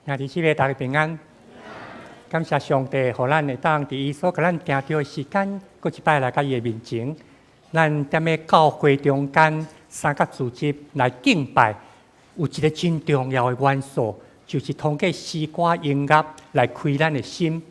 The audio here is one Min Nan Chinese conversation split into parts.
兄弟姊妹，大家平安。感謝上帝，予咱會當佇伊所共咱訂著的時間，閣一擺來到伊的面前。咱踮咧教會中間三角組織來敬拜，有一個真重要的元素，就是通過詩歌音樂來開咱的心。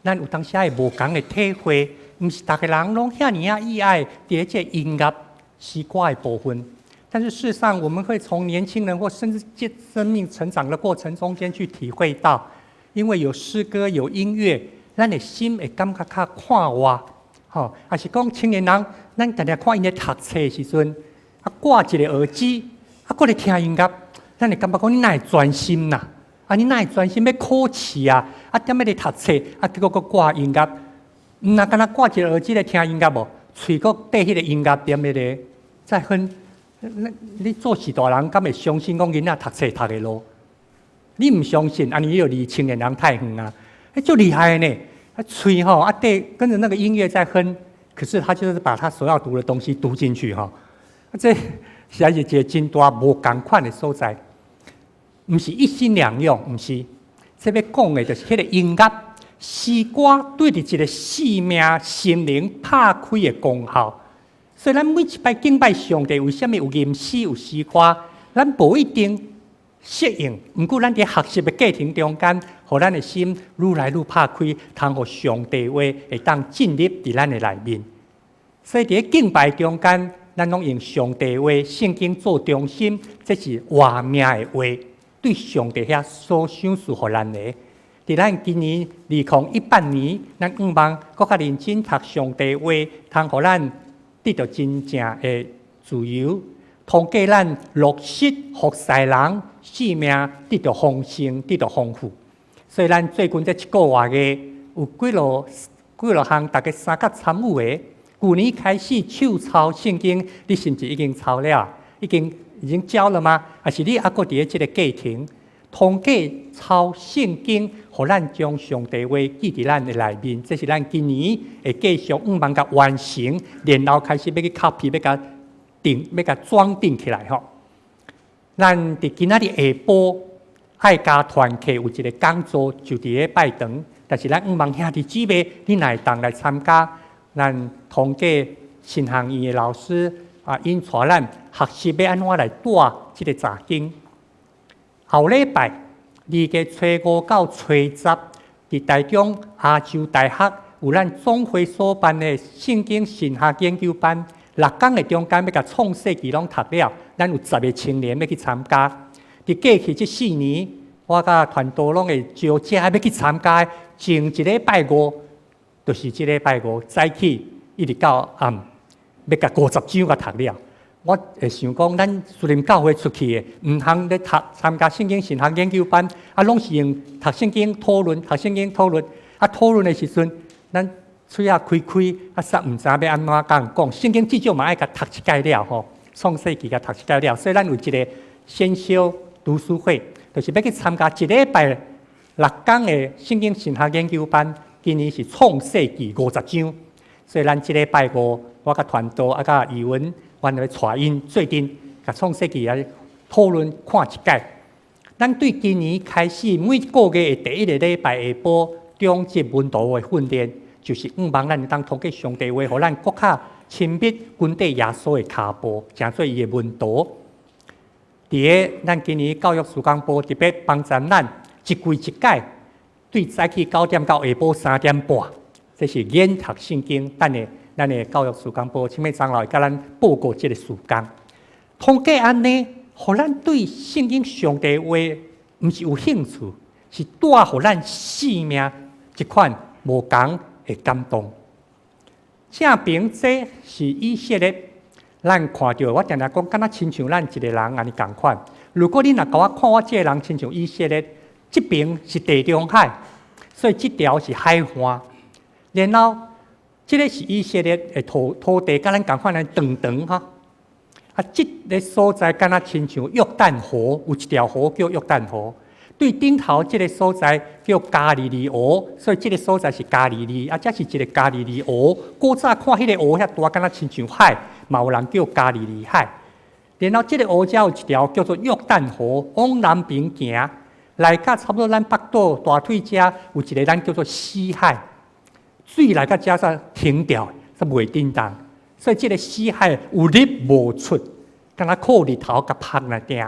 咱有當時會無仝的體會，毋是逐个人攏遐爾仔意愛佇咧這個音樂詩歌的部分。但是事實上，我們會從年輕人或甚至這生命成長的過程中間去體會到，因為有詩歌有音樂，咱的心會感覺較快活，吼。抑是講青年人，咱定定看𪜶咧讀冊的時陣，啊掛一个耳機，啊閣咧聽音樂，咱會感覺講你哪會專心呐？啊你哪會專心欲考試啊？啊踮咧咧讀冊，啊結果閣掛音樂，毋若干焦掛一个耳機咧聽音樂無，喙閣綴彼个音樂踮彼个在哼。那你做序大人，敢會相信講囡仔讀冊讀會落？你毋相信，按呢你就離青年人太遠啊！欸，足厲害的呢！啊，喙吼啊，綴跟著那個音樂在哼，可是他就是把他所要讀的東西讀進去吼。啊，這實在是一個真大無仝款的所在，毋是一心兩用，毋是。這欲講的就是彼个音樂詩歌對著一個生命心靈拍開的功效。所以，咱每一擺敬拜上帝，為啥物有吟詩有詩歌？咱無一定適應，毋過咱佇學習的過程中間，予咱的心愈來愈拍開，通予上帝話會當進入佇咱的內面。所以，佇咧敬拜中間，咱攏用上帝話、聖經做中心，這是活命的話，對上帝遐所賞賜予咱的。佇咱今年2018年，咱向望閣較認真讀上帝話，通予咱得著真正的自由，通過咱落實服侍人，生命得著豐盛，得著豐富。所以咱最近這一個月有幾落幾落項，大家相佮參與的。舊年開始手抄聖經，你是毋是已經抄了？已經交了嗎？抑是你猶閣佇咧這个過程？通過抄聖經，予咱將上帝話記佇咱的內面，這是咱今年會繼續向望共完成，然後開始欲去 copy，欲共訂，欲共裝訂起來吼。咱佇今仔日下晡愛家團契有一个講座，就佇咧拜堂，但是咱向望兄弟姊妹，你若會當來參加，咱通過神學院的老師啊，𪜶帶咱學習欲按怎來帶這个查經。後禮拜2月初5到初十，佇台中亞洲大學有咱總會所辦的聖經神學研究班，6工的中間欲共創世紀攏讀了，咱有10個青年欲去參加。佇過去這4年，我佮傳道攏會招遮欲去參加的，前一禮拜五，就是這禮拜五早起一直到暗，欲共50章共讀了。我會想講，咱士林教會出去的，毋通咧讀參加聖經神學研究班，啊，攏是用讀聖經討論，讀聖經討論。啊，討論的時陣，咱喙仔開開，啊，煞毋知影欲按怎共人講。聖經至少嘛愛共讀一擺了吼，創世紀共讀一擺了。所以咱有一个先修讀書會，就是欲去參加一禮拜6工的聖經神學研究班。今年是創世紀50章，所以咱這禮拜五，我佮傳道啊，佮語文。阮來帶𪜶做陣，共創世紀來討論看一擺。咱對今年開始每個月的第一個禮拜下晡中級門徒的訓練，就是向望咱會當通過上帝話，予咱閣較親密跟綴耶穌的跤步，成做伊的門徒。佇咧咱今年教育事工部特別幫贊咱一季一擺，對早起9點到下晡3點半，這是研讀聖經。等下咱的教育事工部請長老會共咱報告這个事工。通過按呢，予咱對聖經上帝話毋是有興趣，是帶予咱生命一款無仝的感動。正爿這是以色列，咱看著我定定講，敢若親像咱一个人按呢仝款。如果你若共我看我這个人親像以色列，這爿是地中海，所以這條是海岸，然後這个是以色列的土地，佮咱仝款的長長吼。啊，這个所在敢若親像約旦河，有一條河叫約旦河。對頂頭這个所在叫加利利湖，所以這个所在是加利利。啊，這是一个加利利湖。古早看彼个湖遐大，敢若親像海，嘛有人叫加利利海。然後這个湖遮有一條叫做約旦河，往南邊行。來到差不多咱腹肚大腿遮有一个咱叫做死海，水來到遮煞停掉，煞袂振動。所以這个死海有入無出，敢若靠日頭共曝來定。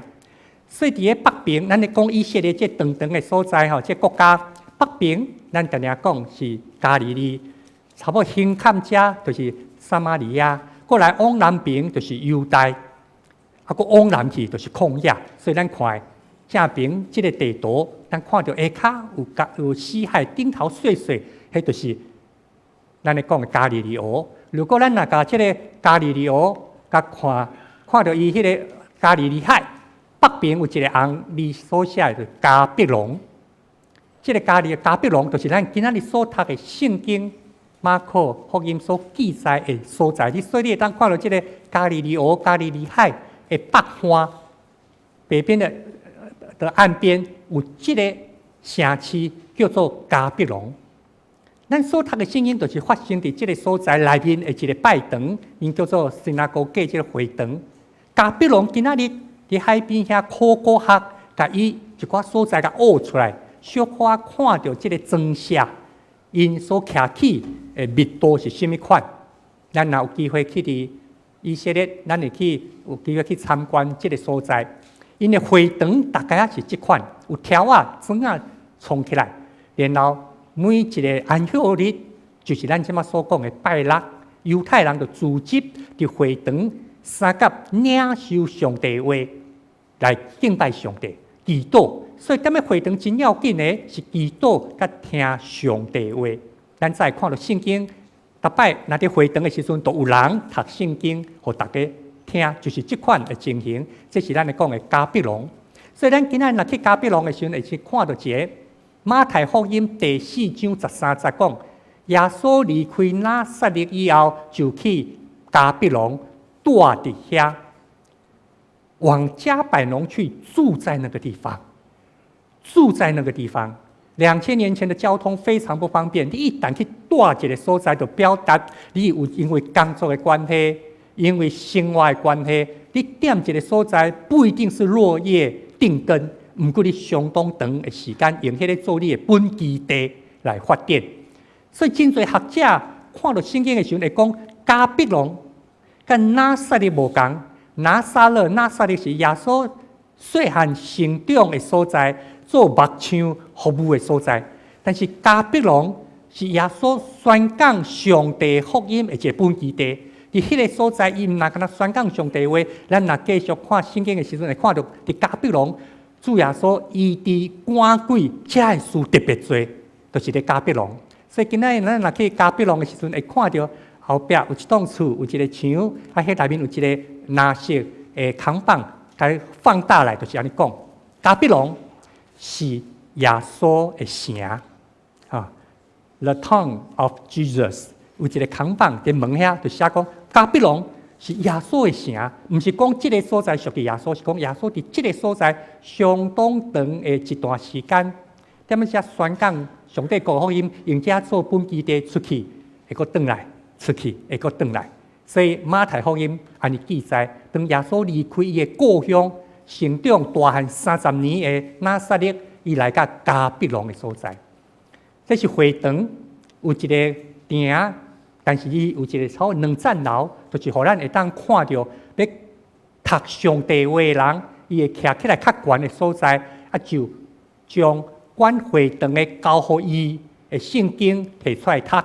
所以佇个北邊，咱咧講以色列這長長的所在吼，這國家北邊，咱定定講是加利利，差不多胸坎遮就是撒瑪利亞，過來往南邊就是猶大，啊，閣往南去就是曠野。所以咱看正邊這个地圖，咱看著下跤有加有死海頂頭細細，彼就是咱咧講的加利利湖。如果咱若共這个加利利湖共看，看著伊彼个加利利海北邊有一个紅字所寫的，就是迦百農。這个加利迦百農就是咱今仔日所讀的聖經馬可福音所記載的所在。你所以你會當看著這个加利利湖、加利利海的北岸北邊的岸邊有這个城市叫做迦百農。咱所讀的聖經就是發生佇這个所在內面的一个拜堂，𪜶叫做 synagogue 這个會堂。迦百農今仔日佇海邊遐考古學，共伊一寡所在共挖出來，小可看著這个裝卸，𪜶所徛起的密度是啥物款。咱若有機會去佇以色列，咱會去有機會去參觀這个所在。𪜶的會堂大概仔是這款，有柱仔、磚仔創起來，然後每一个安息日，就是咱這馬所講的拜六，猶太人就聚集佇會堂，相佮領受上帝話來敬拜上帝、祈禱。所以，踮咧會堂真要緊的是祈禱佮聽上帝話。咱再看著聖經，逐擺若佇會堂的時陣，都有人讀聖經，予大家聽，就是這款的情形。這是咱咧講的迦百農。所以，咱今仔日若去迦百農的時陣，會去看著一个馬太福音第四章十三節講，耶穌離開拿撒勒以後，就去迦百農蹛佇遐，往迦百農去，住在那個地方，住在那個地方。2000年前的交通非常不方便，你一旦去蹛一个所在，就表達你有因為工作的關係，因為生活的關係，你踮一个所在不一定是落葉定根，毋過你相當長的時間用彼个做你的本基地來發展。所以真濟學者看著聖經的時陣會講迦百農佮拿撒勒無仝，拿撒勒拿撒勒是耶穌細漢成長的所在，做木匠服務的所在。但是迦百農是耶穌宣講上帝福音的一个本基地。佇彼个所在，伊毋若干焦宣講上帝話，咱若繼續看聖經的時陣，會看著佇迦百農，主耶穌醫治趕鬼，遮的事特別濟，就是佇迦百農。所以今仔日咱若去迦百農的時陣，會看著後壁有一棟厝，有一个牆，啊，彼內面有一个藍色的扛棒，共放大來，就是按呢講，迦百農是耶穌的城，啊，The Town of Jesus，有一个扛棒佇門遐，就寫講迦百農是耶穌的城，毋是講這个所在屬於耶穌，是講耶穌佇這个所在相當長的一段時間，踮咧遮宣講上帝國福音，用遮做本基地出去，會閣轉來，出去會閣轉來。所以馬太福音按呢記載，當耶穌離開伊的故鄉，成長大漢30年的拿撒勒，伊來到迦百農的所在。這是會堂有一个埕，但是伊有一个差兩層樓，就是予咱會當看著欲讀上帝話的人，伊會徛起來較懸的所在，啊就將管會堂的交予伊的聖經提出來讀，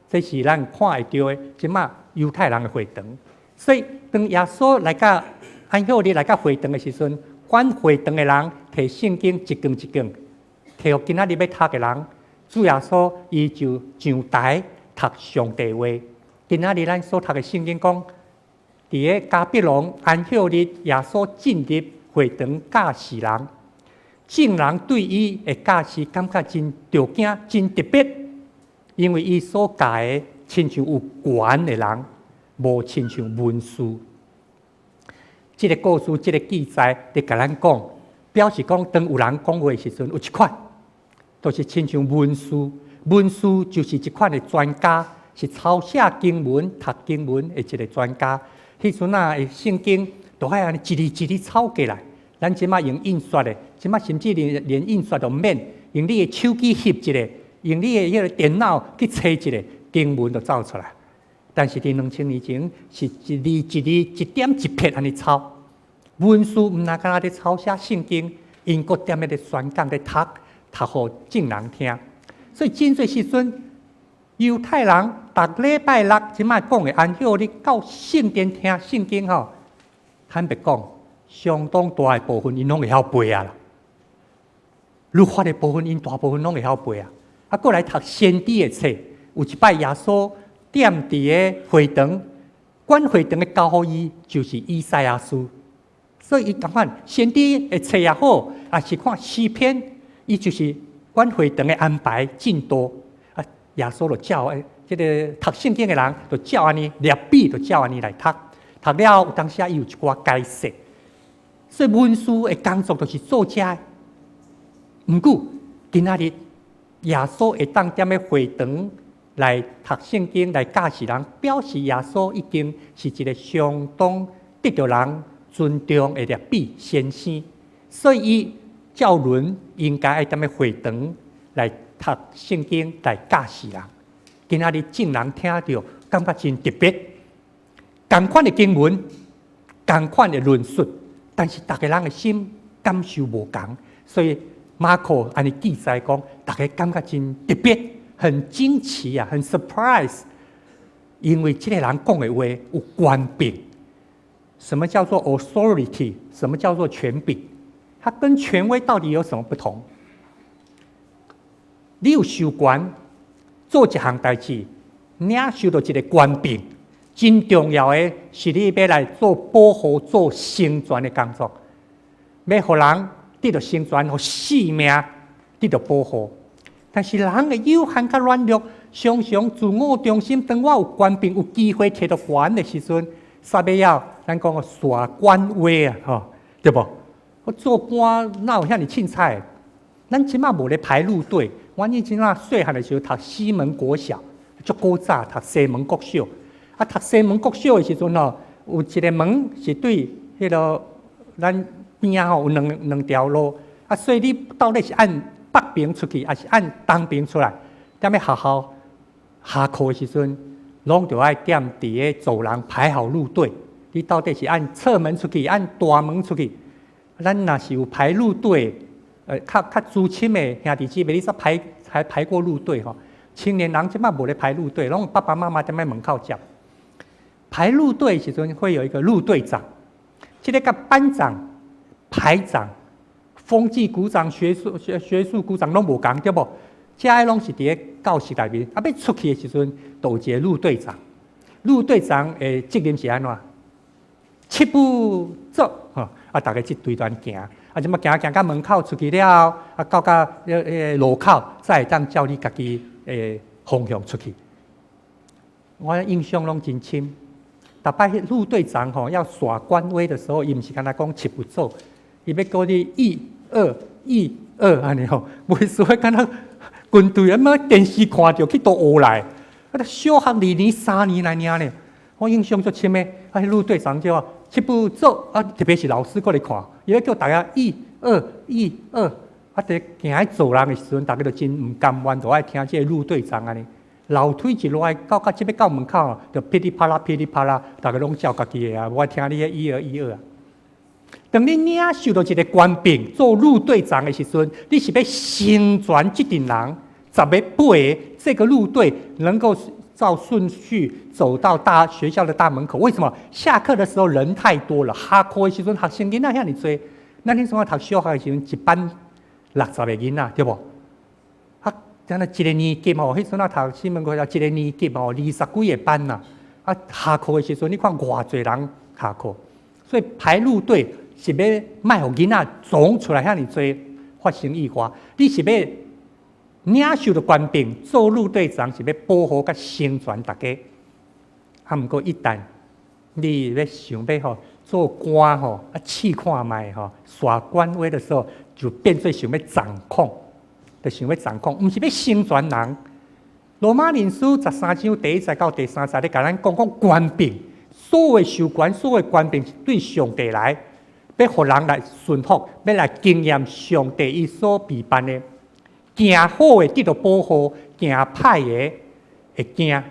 這是咱看會著的。這馬猶太人的會堂，所以當耶穌來到安息日來到會堂的時陣，管會堂的人提聖經一卷一卷，提予今仔日欲讀的人，主耶穌伊就上台讀上帝話。今仔日咱所讀的聖經講，佇个迦百農安息日，耶穌進入會堂教示人，眾人對伊的教示感覺真著驚，真特別，因為伊所教的親像有權的人，無親像文士。這个故事，這个記載，佇共咱講，表示講，當有人講話的時陣，有一款，就是親像文士，文士就是一款的專家，是抄寫經文、讀經文的一个專家。彼陣仔的聖經都愛按呢一字一字抄過來。咱這馬用印刷的，這擺甚至連印刷都免，用你的手機翕一下，用你的彼个電腦去揣一下，經文就走出來。但是佇2000年前，是一字一字、一點一撇按呢抄。文士毋但干焦咧抄寫聖經，𪜶閣踮咧咧宣講咧讀，讀予眾人聽。所以真濟時陣，猶太人逐禮拜六這擺講的安息日到聖殿聽聖經吼，坦白講，相當大的部分𪜶攏會曉背啊啦。律法的部分，𪜶大部分攏會曉背啊。啊，閣來讀先知的冊，有一擺耶穌踮佇个會堂，管會堂的交予伊就是以賽亞書，所以伊共款先知的冊也好，抑是看詩篇，伊就是管會堂的安排進度。啊，耶穌就照的這个讀聖經的人，就照按呢列比，就照按呢來讀，讀了有當時啊，伊有一寡解釋。所以文士的工作就是做這的。毋過今仔日耶穌會當踮咧會堂來讀聖經來教示人，表示耶穌已經是一个相當得著人尊重的列比先生，所以伊照倫應該愛踮咧會堂來讀聖經來教示人。今仔日眾人聽著，感覺真特別，仝款的經文，仝款的論述，但是逐个人的心感受無仝，所以馬可按呢記載講，逐家感覺真特別，很驚奇啊，很 surprise，因為這个人講的話有權柄。什麼叫做 authority？什麼叫做權柄？它跟權威到底有什麼不同？你有授權做一項代誌，領受著一个權柄，真重要的是你欲來做保護、做成全的工作，欲予人得著成全，予性命得著保護。但是人的有限佮軟弱，常常自我中心。當我有權柄、有機會提著權的時陣，煞欲要咱講個耍官威啊，吼，對無？我做官哪有遐爾凊彩？咱這擺無咧排路隊。我以前啊細漢的時候讀西門國小，足古早讀西門國小。啊，讀西門國小的時陣吼，有一个門是對彼个咱邊仔吼有兩條路。啊，所以你到底是按北邊出去，抑是按東邊出來？踮咧學校下課的時陣，攏著愛踮佇个走廊排好路隊。你到底是按側門出去，按大門出去？咱若是有排路隊，較資深的兄弟姊妹，你煞排還排過路隊吼？青年人這擺無咧排路隊，攏爸爸媽媽踮咧門口接。排路隊時陣會有一個路隊長，這个佮班長、排長、風紀股長、學術股長攏無仝，對無？這个攏是佇咧教室內面，啊，欲出去的時陣，就有一个路隊長。路隊長的責任是按怎？七步走，吼！啊，逐家這隊團行，啊，這麼行行到門口出去了，啊，到彼个路口，才會當照你家己的方向出去。我印象攏真深。逐擺彼路隊長吼要耍官威的時候，伊毋是干焦講七步走，伊欲叫你一二一二按呢吼，袂輸敢若軍隊啊嘛電視看著去佗學來，啊，小學二年三年來爾呢，我印象足深的，啊，彼路隊長叫我七步走，啊，特別是老師閣咧看，伊欲叫逐家一二一二，啊，佇行咧走廊的時陣，逐家就真毋甘願，就愛聽這个路隊長按呢。樓梯一落來，到這欲到門口，就噼里啪啦噼里啪啦，逐家攏照家己的啊，無愛聽你彼一二一二啊。當你領受著一个權柄做路隊長的時陣，你是欲成全這陣人，十个八个這個路隊能夠照順序走到大學校的大門口。為什麼？下課的時候人太多了，下課的時陣學生囡仔遐爾濟，咱彼陣讀小學的時陣，一班60個囡仔，對無？啊，敢若一个年級吼，彼陣啊讀西門國小，一个年級吼，20幾个班呐。啊，下課的時陣，你看偌濟人下課，所以排路隊是欲莫予囡仔總出來遐爾濟發生意外。你是欲領受著權柄做路隊長，是欲保護佮成全逐家。啊，毋過一旦你欲想欲吼做官吼，啊試看覓吼耍官威的時候，就變做想欲掌控，就想欲掌控，毋是欲成全人。羅馬人書13章第一節到第三節，咧共咱講講權柄，所有授權、所有權柄是對上帝來，欲予人來順服，欲來經驗上帝伊所備辦的。行好的得著保護，行歹的會驚。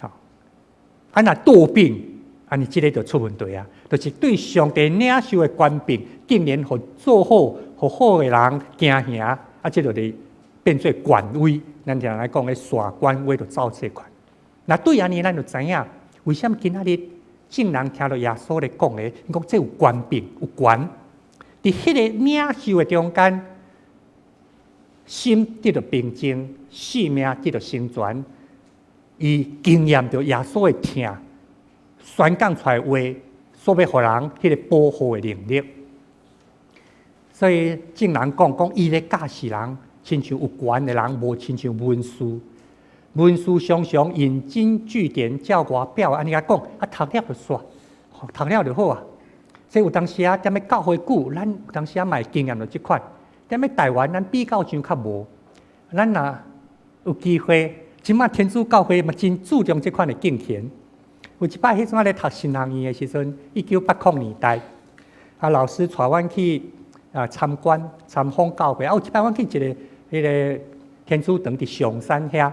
吼，啊若倒反，按呢這个就出問題啊！就是對上帝領受的權柄，竟然予做好、予好的人驚嚇，啊，這就是變做權威。咱常來講的耍權威就走這款。若對按呢，咱就知影為啥物今仔日眾人聽著耶穌咧講的，伊講這有權柄、有權，佇彼个領袖的中間，心得著平靜，性命得著成全，伊經驗著耶穌的疼，宣講出來話，所欲予人彼個保護的能力。所以眾人講講，伊咧教示人，親像有權的人，無親像文士。文士常常引經據典，照外表按呢共講，啊讀了就煞，讀了就好啊。所以有當時啊，踮咧教會久，咱有當時啊嘛會經驗著這款。踮咧台灣，咱比較上較無。咱若有機會，這馬天主教會嘛真注重這款的敬虔。有一擺彼陣仔咧讀神學院的時陣，1980年代，啊老師帶阮去啊參觀參訪教會，啊有一擺阮去一个彼个天主堂佇松山遐，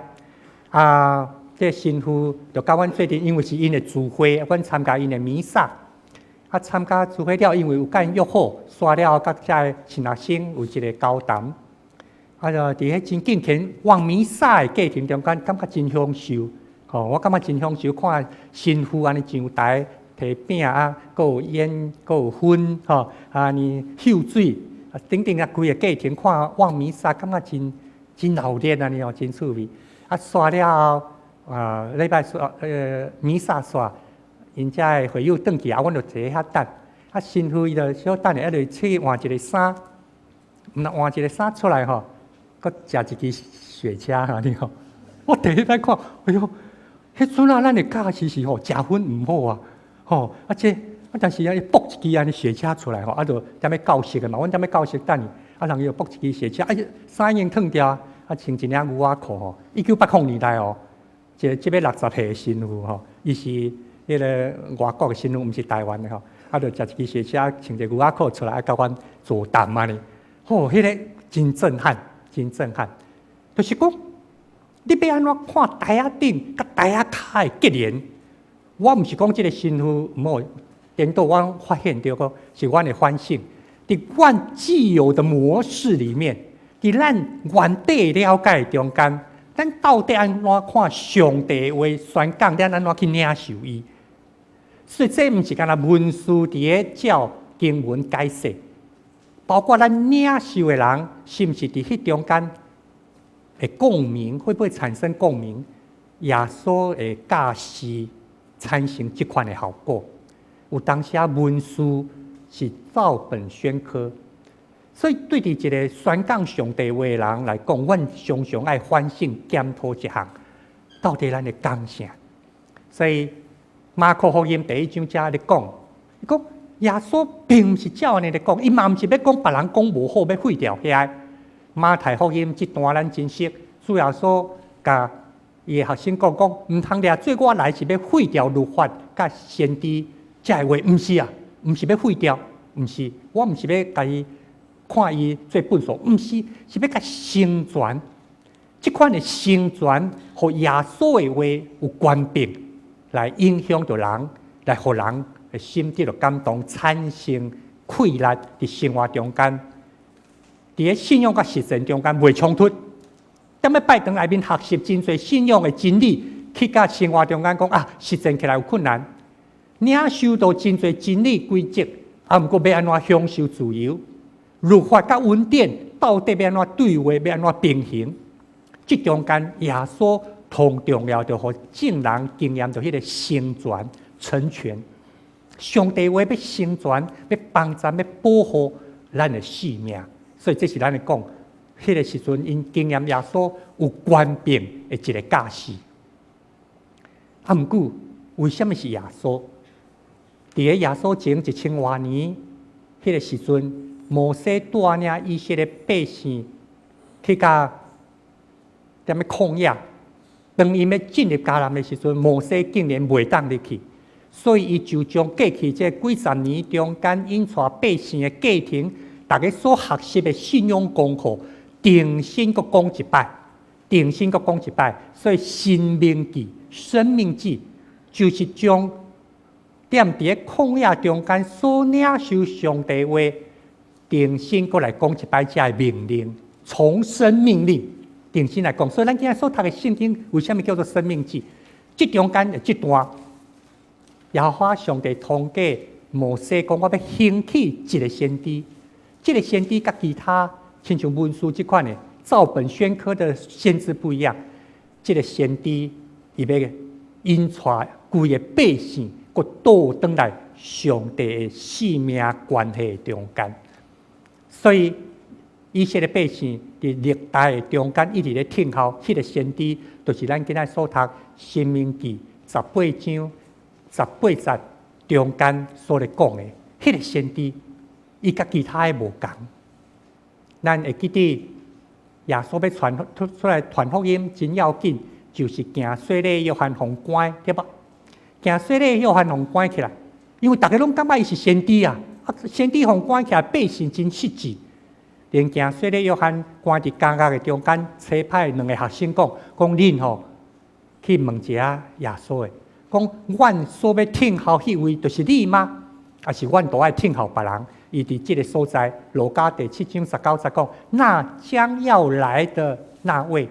啊這个神父就佮阮做陣，因為是𪜶的聚會，阮參加𪜶的彌撒。啊參加聚會了，因為有佮𪜶約好，煞了後佮遮个神學生有一个交談。啊就佇彼真敬虔望彌撒的過程中間，感覺真享受。吼，我感覺真享受，看神父按呢上台提餅啊，閣有煙，閣有薰，吼，按呢嗅水，啊等等啊，規個過程看望彌撒，感覺真真熱鬧按呢哦，真趣味。啊，煞了後，啊禮拜煞，彌撒煞，𪜶遮的會友轉去啊，阮就坐遐等。啊，神父伊就小等下，啊就去換一个衫，毋若換一个衫出來吼，閣食一支雪茄按呢吼。我第一擺看，哎喲，彼陣啊，咱的教示是吼，食薰毋好啊，吼，啊這啊，但是啊，伊爆一支按呢雪茄出來吼，啊就踮咧教室的嘛，阮踮咧教室等伊，啊人伊就爆一支雪茄，啊衫已經脫掉，啊穿一領牛仔褲吼，1980年代哦，一個這欲60歲的神父吼，伊是彼个外國的神父，毋是台灣的吼，啊就食一支雪茄，穿一个牛仔褲出來，啊佮阮座談按呢，吼，彼个真震撼，真震撼，就是講，你欲按怎看台仔頂佮台仔跤的結連？我毋是講這个神父毋好，顛倒我發現著講是阮的反省。佇阮既有的模式裡面，佇咱原底了解中間，咱到底按怎看上帝話宣講，咱按怎去領受伊？所以這毋是干焦文士佇咧照經文解釋，包括咱領受的人，是毋是佇彼中間會共鳴？會不會產生共鳴？耶穌的教示產生這款的效果。有當時啊，文士是照本宣科，所以對佇一个宣講上帝話的人來講，阮常常愛反省檢討一項，到底咱咧講啥？所以馬可福音第一章遮咧講，伊講耶穌並毋是照按呢咧講，伊嘛毋是欲講別人講無好，欲廢掉遐。馬太福音這段咱真熟，主耶穌共伊的學生講講，毋通掠做我來是欲廢掉律法佮先知遮的話，毋是啊，毋是欲廢掉，毋是，我毋是欲共伊看伊做糞埽，毋是，是欲共成全。這款的成全，予耶穌的話有權柄來影響著人，來予人的心得著感動，產生氣力佇生活中間，佇咧信仰佮實踐中間袂衝突。踮咧拜堂內面學習真濟信仰的真理，去到生活中間講啊，實踐起來有困難。領受著真濟真理規則，啊，毋過欲按怎享受自由？律法佮恩典到底欲按怎對話？欲按怎平衡？這中間耶穌同重要，就予眾人經驗著彼个成全、成全。上帝話欲成全，欲幫助，欲保護咱的性命。所以這是咱咧講，彼个時陣𪜶經驗耶穌有權柄的一个教示。啊，毋過為啥物是耶穌？佇咧耶穌前一千外年，彼个時陣，摩西帶領以色列百姓去到踮咧曠野，當𪜶欲進入迦南的時陣，摩西竟然袂當入去。所以伊就將過去這幾十年中間引帶百姓的過程，逐家所學習的信仰功課，重新閣講一擺，重新閣講一擺。所以申命記、申命記就是將踮佇咧曠野中間所領受上帝話，重新閣來講一擺這个命令，重申命令，重新來講。所以咱今仔所讀的聖經，為啥物叫做申命記？這中間的這段，耶和華上帝通過摩西講：我欲興起一个先知，這个先知佮其他親像文士這款的照本宣科的先知不一樣。這个先知伊欲引帶規个百姓，閣倒轉來上帝的性命關係中間。所以以色列百姓佇歷代的中間一直咧等候彼个先知，就是咱今仔所讀申命記十八章十八節中間所咧講的彼个先知，伊佮其他的無仝。咱會記得耶穌欲傳出來傳福音真要緊，就是行洗禮約翰予關，對無？行洗禮約翰予關起來，因為逐家攏感覺伊是先知啊，啊先知予關起來，百姓真失志。連行洗禮約翰關佇監獄的中間，差派兩个學生講：講恁吼去問一下耶穌的，講阮所欲等候彼位，就是你嗎？抑是阮都愛等候別人？伊佇這个所在，路加第七章十九節講：那將要來的那位，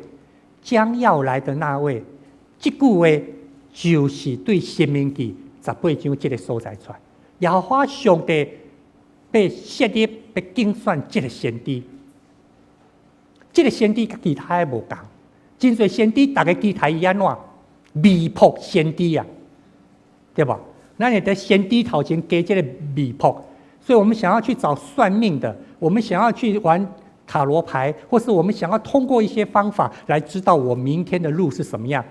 將要來的那位，這句話就是對申命記十八章這个所在出來。耶和華上帝欲設立、欲揀選這个先知，這个先知佮其他的無仝。真濟先知，逐家期待伊按怎？未卜先知啊，對無？咱會佇先知頭前加這个未卜，所以我們想要去找算命的，我們想要去玩塔羅牌，或是我們想要通過一些方法來知道我明天的路是什麼樣。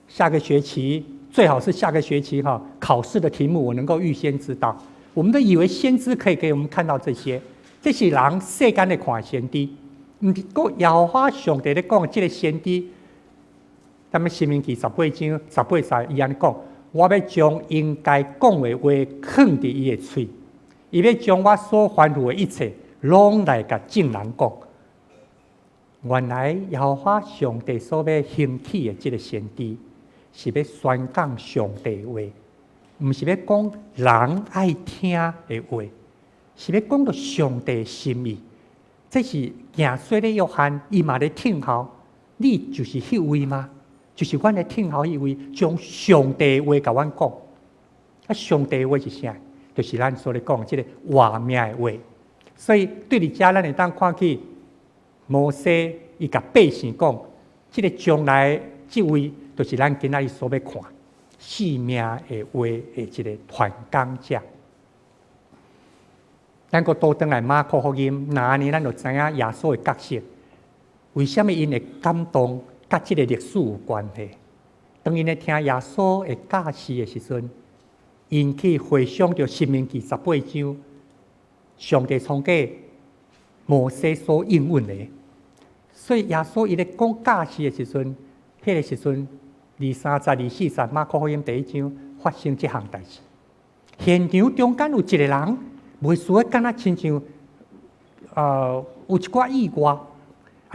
下個學期最好是下個學期哈，考試的題目我能夠預先知道。我們都以為先知可以給我們看到這些，這是人世間咧看先知，毋過耶和華上帝咧講這个先知，咱們申命記十八章十八節，伊按呢講：我欲將應該講的話囥佇伊的喙，伊欲將我所吩咐的一切，攏來共眾人講。原來耶和華上帝所欲興起的這个先知，是欲宣講上帝話，毋是欲講人愛聽的話，是欲講著上帝心意。這是行洗禮約翰，伊嘛咧等候，你就是彼位嗎？就是阮咧等候彼位，將上帝話共阮講。啊，上帝話是啥？就是咱所咧講這个活命的話。所以對佇遮，咱會當看見摩西伊共百姓講，這个將來這位，就是咱今仔日所欲看性命的話的這个傳講者。咱閣倒轉來馬可福音，若按呢，咱就知影耶穌的角色。為啥物𪜶會感動？佮這个歷史有關係。當𪜶咧聽耶穌的教示的時陣，𪜶去回想著申命記十八章，上帝創過摩西所應允的。所以耶穌伊咧講教示的時陣，彼个時陣二三節、二四節，馬可福音第一章發生這項代誌。現場中間有一個人，袂輸敢若親像，有一寡意外，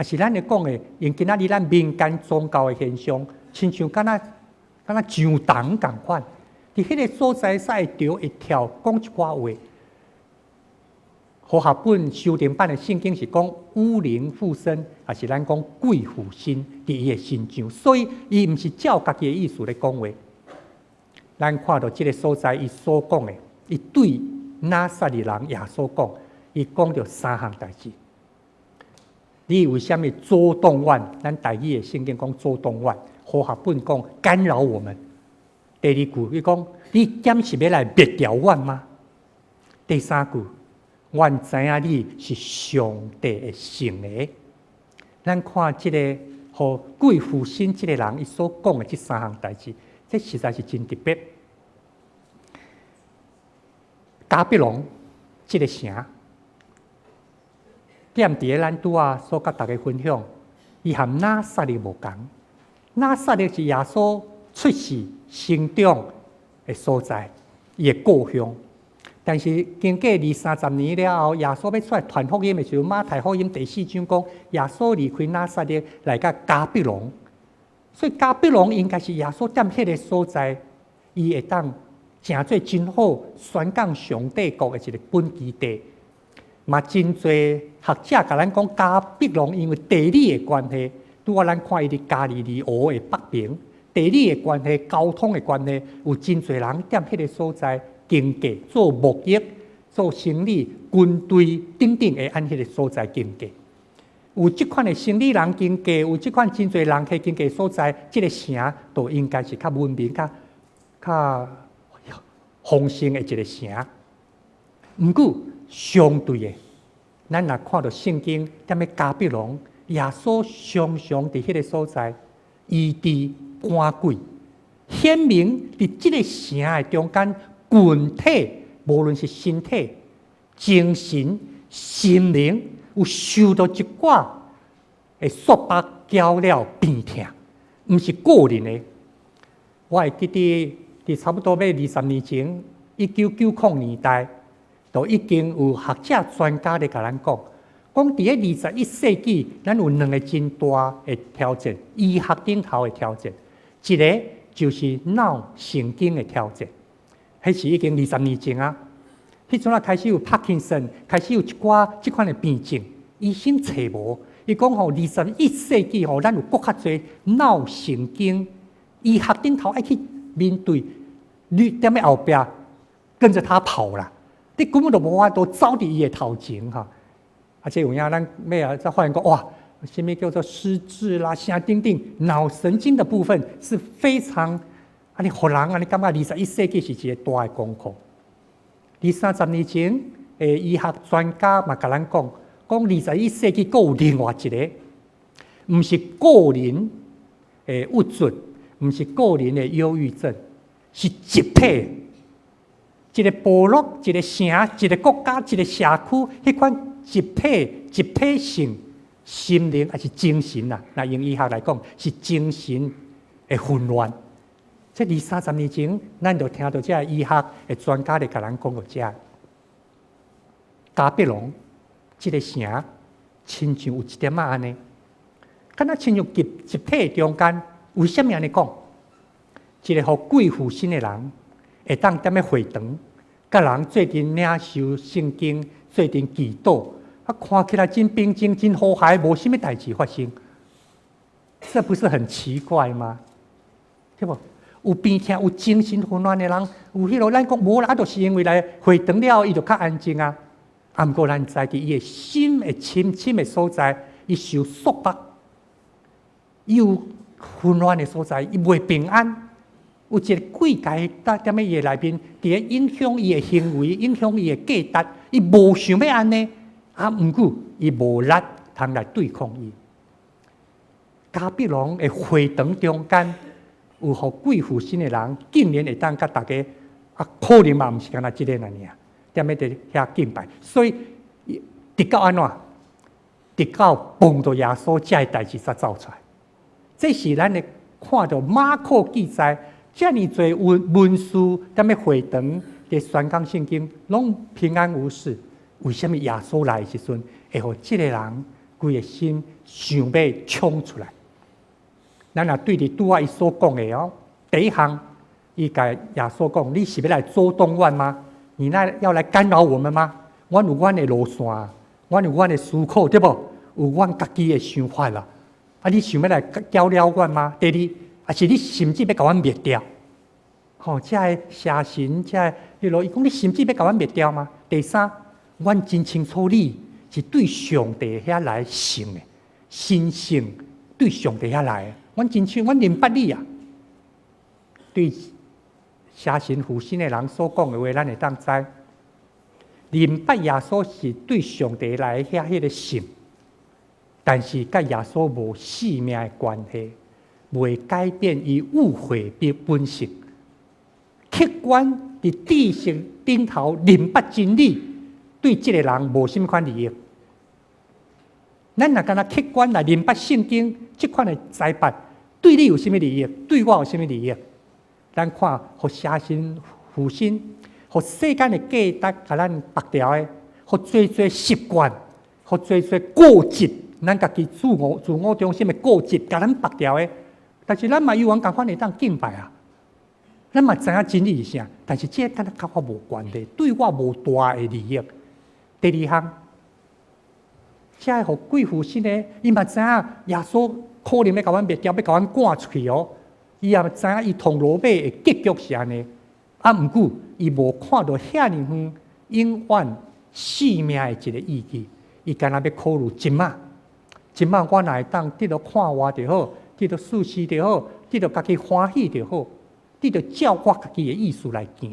抑是咱咧講的，用今仔日咱民間宗教的現象，親像敢若上堂仝款，佇彼个所在使會著會跳講一寡話。和合本修訂版的聖經是講污靈附身，抑是咱講鬼附身佇伊的身上，所以伊毋是照家己的意思咧講話。咱看著這个所在，伊所講的，伊對拿撒勒人耶穌講，伊講著三項代誌。你為啥物阻擋阮？咱台語的聖經講阻擋阮，和合本講干擾我們。第二句伊講，你敢是欲來滅掉阮嗎？第三句，阮知影你是上帝的聖的。咱看這个予鬼附身這个人，伊所講的這三項代誌，這實在是真特別。迦百農這个城，踮佇咧咱拄仔所佮大家分享，伊和拿撒勒無仝。拿撒勒是耶穌出世成長的所在，伊的故鄉。但是經過二三十年了後，耶穌欲出來傳福音的時候，馬太福音第四章講，耶穌離開拿撒勒來到迦百農，所以迦百農應該是耶穌踮彼个所在，伊會當成做真好宣講上帝國的一個本基地。嘛，真濟學者共咱講，迦百農因為地理的關係，拄仔咱看伊佇加利利湖的北邊，地理的關係、交通的關係，有真濟人踮彼个所在經過做貿易、做生意、軍隊等等會按彼个所在經過。有這款的生意人經過，有這款真濟人客經過所在，這個城就應該是較文明、較較豐盛的一個城。毋過相對的，咱若看著聖經，踮咧迦百農，耶穌常常佇彼個所在醫治趕鬼，顯明佇這個城的中間，群體無論是身體、精神、心靈，有受到一寡的束縛、攪擾、病痛，毋是個人的。我會記得佇差不多欲20年前，1990年代，就已經有學者專家咧共咱講，講佇咧21世紀，咱有兩个真大的挑戰，醫學頂頭的挑戰，一个就是腦神經的挑戰，彼是已經二十年前啊。彼陣仔開始有帕金森，開始有一寡這款的病症，醫生揣無。伊講吼，21世紀吼，咱有閣較濟腦神經醫學頂頭愛去面對，你踮咧後壁跟著他跑啦。你根本就無法度走佇伊的頭前哈。啊，這有影咱尾仔才發現講，哇，啥物叫做失智啦，啥等等，腦神經的部分是非常啊，你予人啊，你感覺21世紀是一個大的功課。二三十年前，醫學專家嘛共咱講，講二十一世紀閣有另外一个，毋是個人的鬱卒，毋是個人的憂鬱症，是集體。一个部落、一个城、一个國家、一个社區，彼款集體、集體性心靈抑是精神啊？若用醫學來講，是精神的混亂。這二三十年前，咱就聽著這醫學的專家咧共咱講著這。迦百農這个城，親像有一點仔按呢，敢若親像集集體中間，為啥物按呢講？一个予鬼附身的人，會當踮咧會堂，佮人做陣領受聖經，做陣祈禱，啊，看起來真平靜、真和諧，無啥物代誌發生，這不是很奇怪嗎？對無？有病痛、有精神混亂的人，有彼囉，咱講無啦，啊，就是因為來會堂了後，伊就較安靜啊。啊，毋過咱知佇伊的心的深深的所在，伊受束縛，伊有混亂的所在，伊袂平安。有一個鬼共伊踮踮咧伊的內面，佇咧影響伊的行為，影響伊的價值。伊無想欲按呢，啊，毋過伊無力通來對抗伊。迦百農的會堂中間，有予鬼附身的人，竟然會當佮大家，啊，可能嘛毋是干焦這个爾爾，踮咧佇遐敬拜。所以，直到按怎？直到碰著耶穌，這个代誌才走出來。這是咱會看著馬可記載，遮爾濟文文士踮咧會堂佇宣講聖經，攏平安無事。為啥物耶穌來的時陣，會予這个人規个心想欲衝出來？咱若對佇拄仔伊所講的哦，第一項，伊共耶穌講：你是欲來阻擋阮嗎？你來要來干擾我們嗎？阮有阮的路線，阮有阮的思考，對無？有阮家己的想法啦。啊，你想欲來攪擾阮嗎？第二，抑是你甚至欲共阮滅掉？吼，這个邪神，這个彼囉，伊講你甚至欲共阮滅掉嗎？第三，阮真清楚你是對上帝遐來聖的，神聖對上帝遐來的，阮真清，阮認捌你啊。對邪神附身的人所講的話，咱會當知，認捌耶穌是對上帝來遐彼个聖，但是佮耶穌無性命的關係，袂改變伊污穢的本性。客觀佇知識頂頭認捌真理，對這个人無啥物款利益。咱若干焦客觀來認捌聖經這款的知捌，對你有啥物利益？對我有啥物利益？咱看，予邪神附身，予世間的價值共咱縛牢的，予濟濟習慣，予濟濟固執，咱家己自我中心的固執，共咱縛牢的。但是咱嘛猶原仝款會當敬拜啊！咱嘛知影真理是啥，但是這個敢若佮我無關係，對我無大的利益。第二項，這個予鬼附身的，伊嘛知影耶穌可能欲共阮滅掉，欲共阮趕出去哦。伊也知影伊通羅馬的結局是按呢，啊，毋過伊無看著遐爾遠永遠性命的一個意義，伊干焦欲考慮這馬，這馬我若會當得著快活就好，得著舒適就好，得著家己歡喜就好，得著照我家己的意思來行。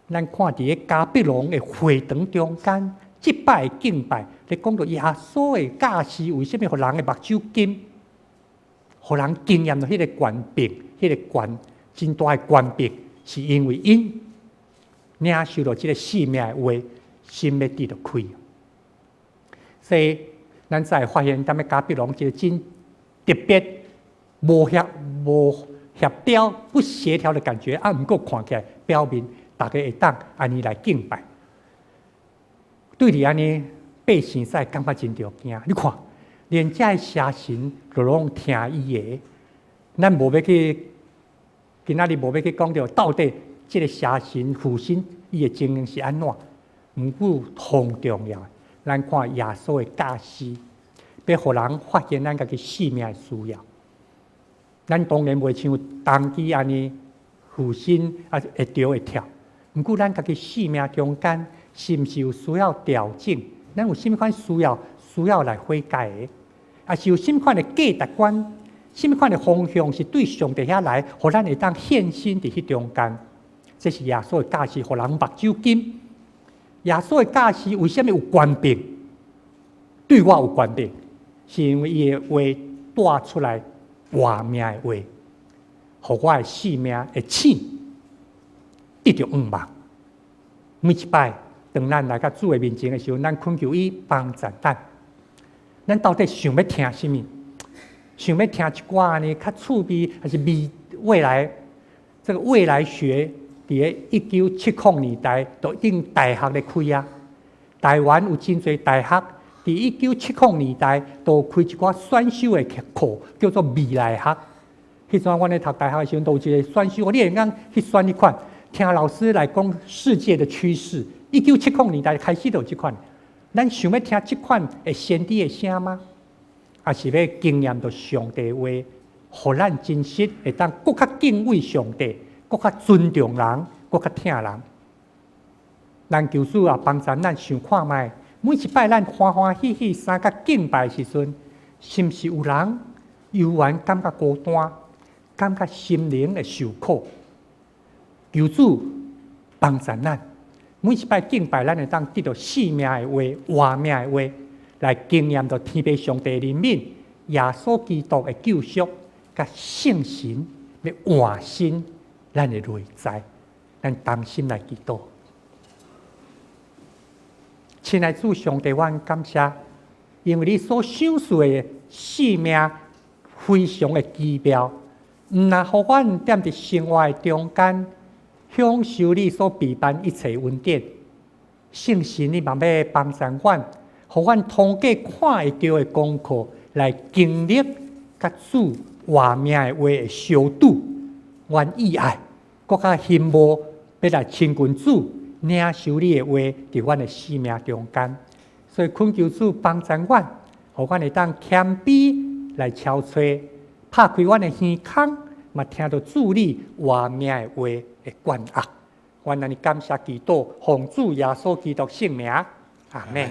咱看佇个迦百農的會堂中間，這擺的敬拜，咧講著耶穌的教示，為啥物予人的目睭金？予人經驗著彼个權柄，彼个權真大的權柄，是因為𪜶領受著這个性命的話，心欲得著開。所以，咱才會發現，踮咧迦百農一个真特別、無協調、不協調的感覺，啊，毋過看起來表面，逐家會當按呢來敬拜。對佇按呢，百姓才會感覺真著驚。你看，連遮个邪神都攏聽伊的，咱無欲去，今仔日無欲去講著到底這个邪神附身伊的情形是按怎？毋過上重要，咱看耶穌的教示，欲予人發現咱家己性命的需要。咱當然袂像當機按呢附身啊會著會跳，毋過咱家己性命中間是毋是有需要調整？咱有啥物款需要來悔改的？抑是有啥物款的價值觀？啥物款的方向是對上帝遐來，予咱會當獻身佇彼中間？這是耶穌的教示，予人目睭金。耶穌的教示為啥物有權柄？對我有權柄，是因為伊的話帶出來活命的話，予我的性命會醒，得著向望。每一擺當咱來到主的面前的時陣，咱懇求伊幫助咱。咱到底想欲聽啥物？想欲聽一寡按呢較趣味，抑是未來？這個未來學佇个1970年代都已經大學咧開啊。台灣有真濟大學，佇1970年代都開一寡選修的課，叫做未來學。彼陣阮咧讀大學的時陣，都有一個選修，你會當去選彼款，聽老師來講世界的趨勢。1970年代開始就有這款。咱想欲聽這款的先知的聲嗎？抑是欲經驗著上帝話，予咱真實會當閣較敬畏上帝，閣較尊重人，閣較疼人。咱求主啊，幫助咱想看覓，每一擺咱歡歡喜喜三角敬拜時陣，是毋是有人猶原感覺孤單，感覺心靈會受苦？求主幫助咱，每一擺敬拜，咱會當得著性命的話、活命的話，來經驗著天父上帝憐憫、耶穌基督的救贖，佮聖神欲換新咱的內在，咱同心來祈禱。親愛主上帝，阮感謝，因為你所賞賜的性命非常的奇妙，毋但予阮踮佇生活的中間享受你所備辦一切恩典，聖神你嘛欲幫助阮，予阮通過看會著的功課來經歷佮主活命的話的相拄，阮意愛，閣較欣慕欲來親近主，領受你的話佇阮的生命中間，所以懇求主幫助阮，予阮會當謙卑來敲揣，拍開阮的耳孔，嘛聽著主你活命的話的灌壓。阮按呢感謝祈禱，奉主耶穌基督聖名，阿門。